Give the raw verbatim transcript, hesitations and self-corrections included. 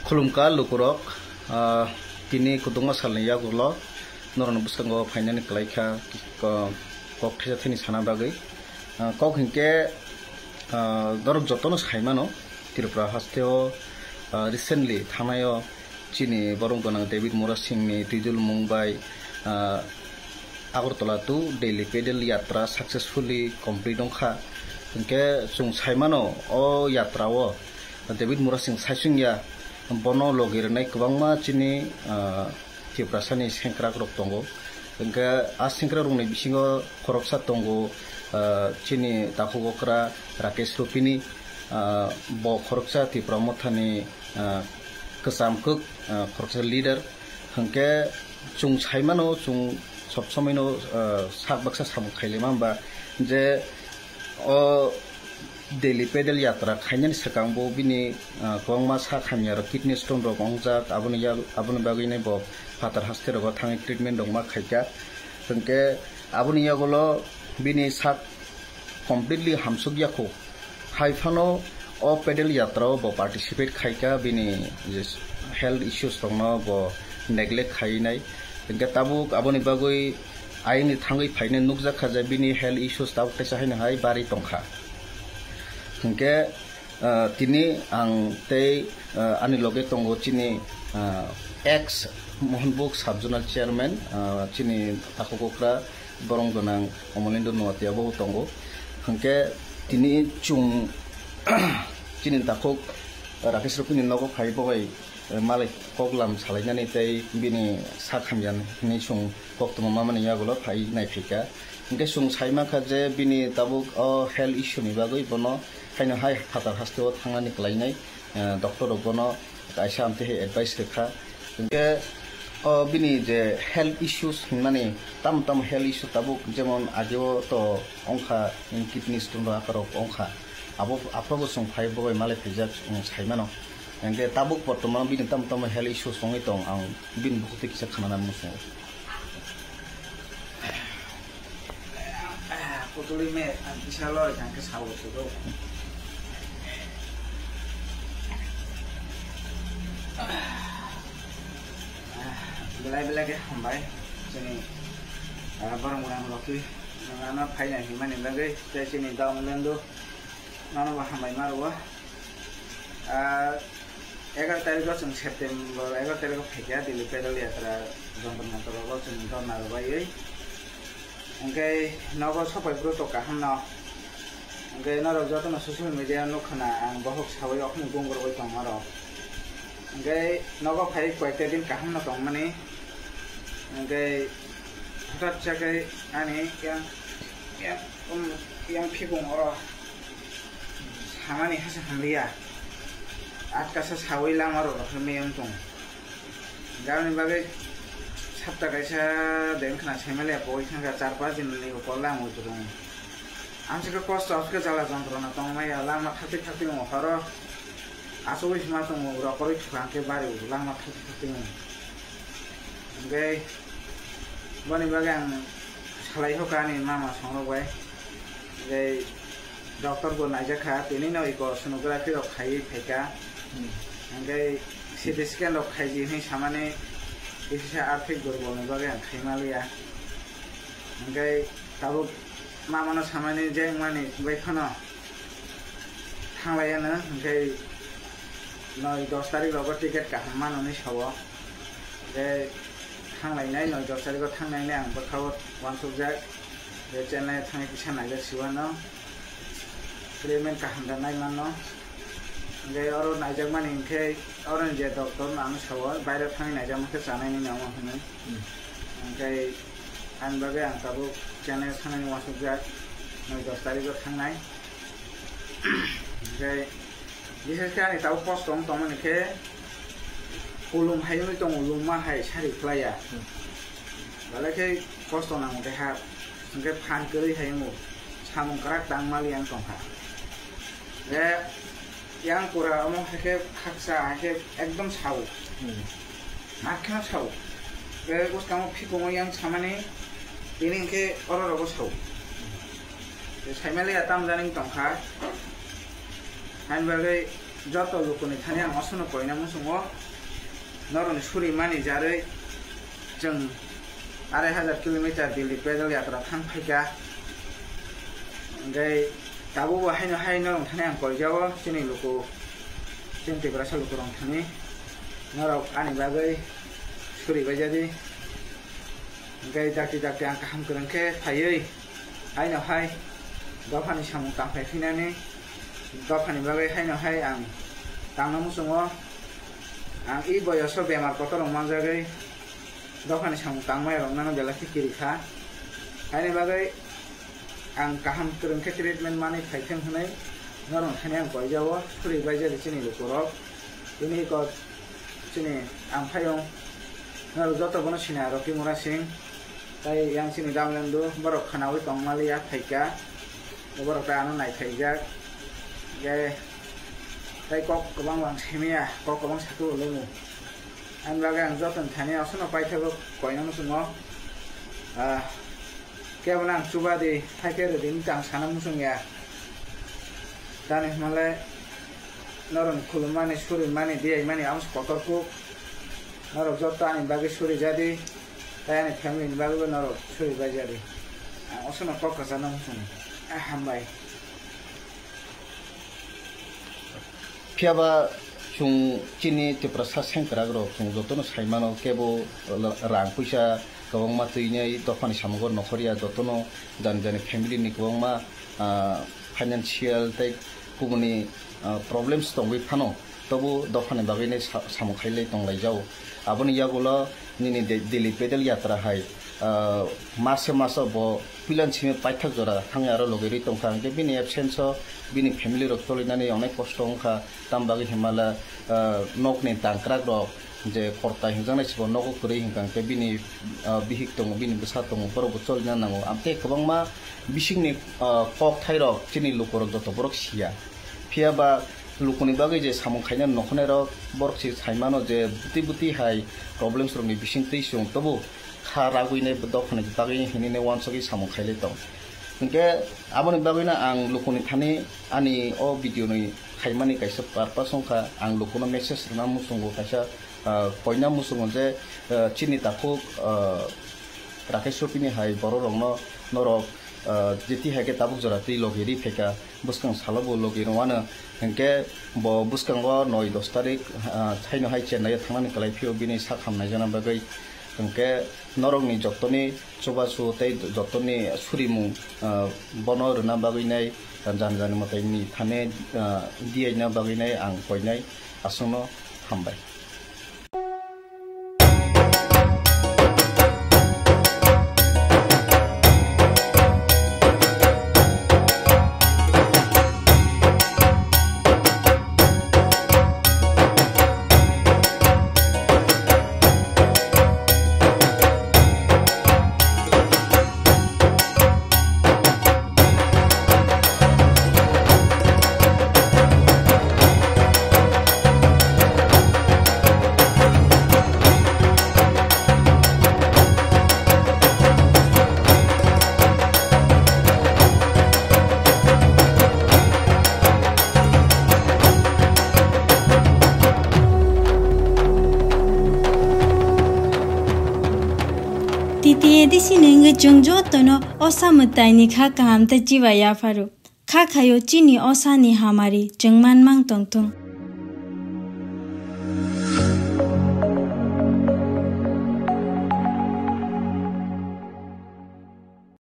Khulumkha lukurok, ah, tini kwbangma salni yagulo norokni bwskango phainani kwlaikha, ko-, kok thaijathani sana bagwi. Ah, kok hinkhe, ah, norok jotono saimano, Tripura hasteo, ah, recently thanaio chini borom gwnang David Murasingni twijlmung bai, ah, Agartala to Delhi pedal yatra successfully complete wngkha. Hinkhe chwng saimano o yatra o David Murasing saisung ya, bono logi rwnai kwbangma chini, ah, Tiprasani sengkrakrok tongo. Hinkhe a sengkrakrokni bisingo khoroksa tongo, ah, chini takhuk okra Rakesh Rupini, ah, bo khoroksa Tipra Mothani, ah, kwcham kwk, ah, khoroksa leader. Hinkhe chwng saimano, chwng sob somoino, ah, sak baksa samung khailima hwnba je o Delhi pedal yatra khainani swkang bo bini, ah, kwbangma sak hamya rok, kidney stone rok wngjak, aboni yak-, aboni bagwino bo phatar haste rogo thangwi treatment rok ma khaikha. Hinkhe aboni yagulo bini sak completely hamsuk yakho. Hai phano o pedal yatra o bo participate khaikha, bini je health issues rokno bo neglect khainai. Hinkhe tabuk aboni bagwi ayangni thangwi phainai nukjakha je bini health issues tabuk teisa haino hai bari tongkha. Hinkhe, ah, tini ang tei, ah, ani loge tongo chini, ah, ex Mohanbug sub zonal chairman, ah, chini takhuk okra borom gwnang Omolendra Noatia bo tongo. Hinkhe tini chwng chini takhuk Rakesh Rupini nogo phai bo bai, eh, malai koklam salainani tei bini sak hamya hinwi chwng koktwma mamani yagulo phai naiphaikha. Hinkhe chwng saimankha je bini tabuk o health issue ni bagwi bono haino hai phatar hasteo thangnani kwlainai, eh, doctor rok bono kaisa amtwi hai advice rwkha. Hinkhe o bini je health issues hinmani, tamo tamo health issue tabuk, jemon ageo to wngkha, kidney stone rok, akhorok wngkha. Abo, aphrobo chwng phai bo bai malai phaijak, chwng saimano. Hinkhe tabuk bortoman bini tamo tamo health issues wngwi tong, ang bini bukhuk twi kisa khanana muchungo. Kutuli me, ang kisa lori kang khe sabo sugo. Belai belai khe hambai. Chini, ah, borok rang rok khe, ano phaina himani bagwi, tei chini dong lendo. Nono bo hambai ma rwo. Ah, egaroh tarikh o chwng September egaroh tarikh o phaikha Delhi pedal yatra, Jantar Mantar o chwng dhorna rwbaiwi. Hwnkhe nogo sopai bwrwi tok kaham no. Hwnkhe norok jotono social media nukha na ang bohok sawi okhno gong rwui tongma rok. Hwnkhe nogo phai koyekta din kaham no tongmani. Hwnkhe hwtat sa khe ani yang, yang, um, yang phikung oro. Samani hasa hamliya. Atkasa sawi lama rok rok meyong tong. Gabni bagwi sapta kaisa den khna saimaliya pogwi thangkha char pas din ni ukol lang ui tong. Amsika kosto amsika jala jontrona tong maya lama thakti thakti mo horo. Asugwi sima tong rokorwi thukha hwnkhe bari lama thakti thakti mo. Hwnkhe boni bagwi ang salai hoka ani mama songrok bai. Hwnkhe doctor bo naijakha, tini no iko sonography rok khaiwi phaikha. Hmm. Hwnkhe C T scan rok khaidi hinwi samani kisa arthik durbolni bagwi ang khaimaliya. Hwnkhe tabuk mamano samani je wngmani bai phano thanglaiya no, hwnkhe noi dos tarik rogo ticket kaham mano hinwi sao. Hwnkhe thanglainai, noi dos tarik o thangnainai ang bwkhao uansukjak. Hwnkhe Chennai o thangwi kisa naijak siwano. Treatment kaham da nai mano. Hwnkhe oro naijakmani hwnkhe oro ni je doctor no ano sao, baire thangwi naijakma khe chanai nini omo hinwi. Hmm. Hwnkhe ani bagwi ang tabuk Chennai o thangnani uansukjak, noi dos tarik o thangnai. Hwnkhe bises khe ani tabuk kosto wng tongmani khe kulum hai wngwi tongo, lum ma hai sari khlaiya. Hmm. Belai khe kosto nango tei ha, hwnkhe phan kwrwi hai wngo, samung kwrak tang mali ang tongkha. Je yang pura omo hai khe khaksa hai khe ekdom sao. Hmm. Mat kheno sao. Je bwskango phikungo yang samani tini hwnkhe oro rogo sao. Je saimaliya tamjani tongkha. Haini bagwi Joto lukuni thani ang osono koina muchungo, norokni suri mani jarwi chwng arai hajar kilometer Delhi pedal yatra thang phaikha. Hwnkhe tabukbo haino hai norok thani ang koijao, chini luku, chini Tiprasa lukurok thani norok ani bagwi suri baijadi. Hwnkhe dakti dakti ang kaham kwrwng khe phaiwi haino hai dophani samung tangphai phinani dophani bagwi haino hai ang tangna muchungo. Ang e boyoso bemar kotorrok manjagwi dophani samung tangmaya rok nano belai khe kiri kha. Haini bagwi ang kaham kwrwng khe treatment manwi phaithwng hwnwi norok thani ang koijao, suri baijadi chini lukurok. Bini kok chini ang phaiyo, norok joto bono sina Rocky Mura Singh, tai yang chini Damlendu, borok khwnawi tongmaliya phaikha, borok tai ano naiphaijak, je tai kok kwbang lang simiya, kok kwbang saku lomu. Ani bagwi ang joto ni thani osono paithago koina muchungo. Ah, kebo nang chuba di, hai khe rwdi hinwi ang sana muchung ya. Tani hwnle norok khulumani, surimani, diyaimani amo se kotor kuk. Norok joto ani bagwi suri jadi, tai ani family ni bagwi bo norok suri bai jadi. Ang osono kok kwchana muchung. Ah, hambai. Phiya ba chwng chini Tiprasa sengkrak rok chwng jotono sai mano, kebo rang puisa kwbangma twinai dophani samungo nokhorya, jotono jani jani family ni kwbangma, ah, financial tei kubuni, ah, problems tongwi phano, tobo dophani bagwi nai sa-, samung khailai tonglaijao. Aboni yagulo nini de-, Delhi pedal yatra hai, ah, mase masa bo puilan simi paithak jora thangwi aro logi rwi tongkha, hwnkhe bini absence o bini family rok cholinani onek kosto wngkha. Tam bagwi hinmala, ah, nokni tangkrak rok je kortai hwnjaknai sibo nogo kwrwi hwnkha, hwnkhe bini, ah, bihik tongo, bini bwsa tongo, borokbo cholina nango. Amtwi kwbangma bisingni, ah, kokthairok chini lukurok joto borok siya. Phiya ba lukuni bagwi je samung khaina nokhornairok borok se sai mano je buti buti hai problems rokni bisingtwi chwng tobo kha ragwinai dophani bagwi hinwi uansugwi samung khailai tong. Hwnkhe aboni bagwino ang lukuni thani ani o video ni khaimani kaisa purpose wngkha, ang lukuno message rwna muchungo kaisa, ah, koina muchungo je, ah, chini takhuk, ah, Rakesh Rupini hai borok rokno norok, ah, jeti hai khe tabuk jora twi logi ri phaikha, bwskang salo bo logi rwano, hwnkhe bo bwskango noi dos tarik, ah, thaino hai Chennai o thangnani kwlai phio bini sak ham naijana bagwi, hwnkhe norokni jottoni chubachu tei jottoni surimung, ah, bono rwna bagwi nai, jani jani mwtaini thani, ah, diyaina bagwi nai ang koinai aswkno hambai. T T A D C ni wngwi chwng jotono osa mwtaini kha kaham tei chiba yapharo. Kha khaio chini osani hamari chwng manmang tongthung.